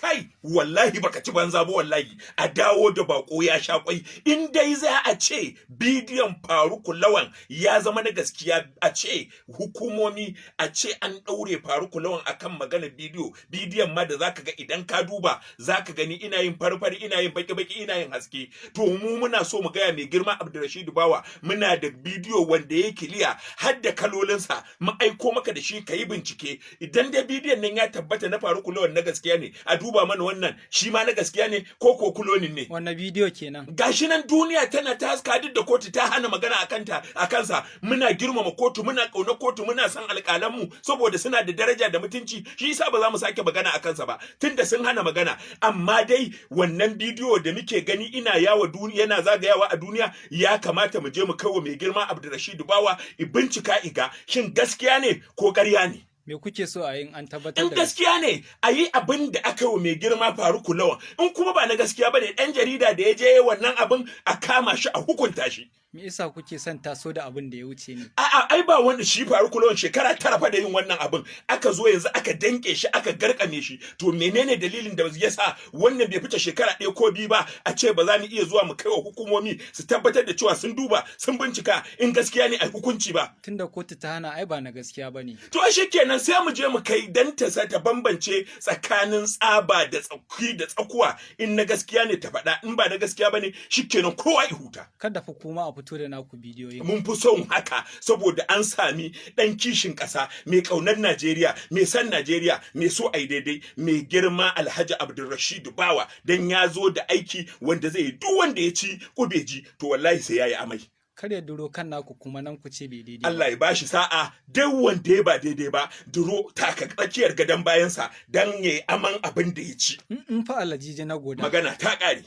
Kai, wallahi baka ci banza ba. Wallahi a dawo da bako ya sha kwai. In dai za a ce bidiyon Faruku Lawan ya zama na gaskiya, a ce hukumomi, a ce an ɗaure Faruku Lawan akan magana bidiyo, bidiyon ma da zaka ga idan ka duba zaka gani ina yin farfari, ina yin baki baki, ina yin haske. To mu muna so mu gaya mai girma Abdulrashidu Bawa, muna da bidiyo wanda ya clear har da kalolinsa. Mu aiko maka da shi ka yi bincike. Idan dai bidiyon nan ya tabbata na Faruku Lawan na gaskiya ne, a duba mana wannan shi ma na gaskiya ne ko cloning ne. Wannan bidiyo kenan? Gashi nan duniya tana ta haska, duk da kotu ta hana magana a kanta, a kansa. Muna girmama kotu, muna ƙauna kotu, muna san alƙalanmu saboda suna da daraja da mutunci. Shi yasa ba za mu sake magana a kansa ba tunda sun hana magana. Amma dai wannan bidiyo da muke gani ina yawa duniya, yana zagayawa a duniya, ya kamata mu je mu kawo mai girma Abdulrashidu Bawa i bincika iga shin gaskiya ne ko ƙarya ne. Me kuke so a yin an tabbatar In da gaskiya ne, a yi abin da aka yi wa mai girma Faruku Lawan. In kuma ba na gaskiya ba ne, ɗan jarida da ya je wannan abin, a kama shi a hukunta shi. Me yasa kuke son taso da abin da ya wuce ne? A'a, ai ba wanda shi Faruku Lawan shekara 9 fa da yin wannan abin, aka zo yanzu aka danke shi, aka garkame shi. To menene dalilin da ya sa wannan bai fice shekara 1 ko 2 ba, a ce ba za mu iya zuwa mu kai wa hukumomi su tabbatar da cewa sun duba, sun bincika, in gaskiya ne a hukunci ba? Tunda kotu ta hana, ai ba na gaskiya bane. To shi kenan, sai mu je mu kai dan ta sa ta bambance tsakanin tsaba da tsaki da tsakuwa. In na gaskiya ne ta faɗa, in ba na gaskiya bane, shikenan, kowa ya huta. Kada fa kuma a fito da naku bidiyoyin. Mun fi son haka saboda an sami ɗan kishin ƙasa mai ƙaunar Najeriya, mai son Najeriya, mai so ai daidai, mai girma Alhaji Abdulrashid Bawa, dan ya zo da aiki wanda zai yi. Duk wanda ya ci kubeji, to wallahi sai yayi amai. Kar ya duro kan naku kuma nan ku ce bai daidai ba. Allah ya bashi sa'a. Duk wanda ya ba daidai ba, duro taka tsakiyar gadon bayansa dan yayi aman abin da ya ci. In fa Alhajiji na goda. Magana ta ƙare.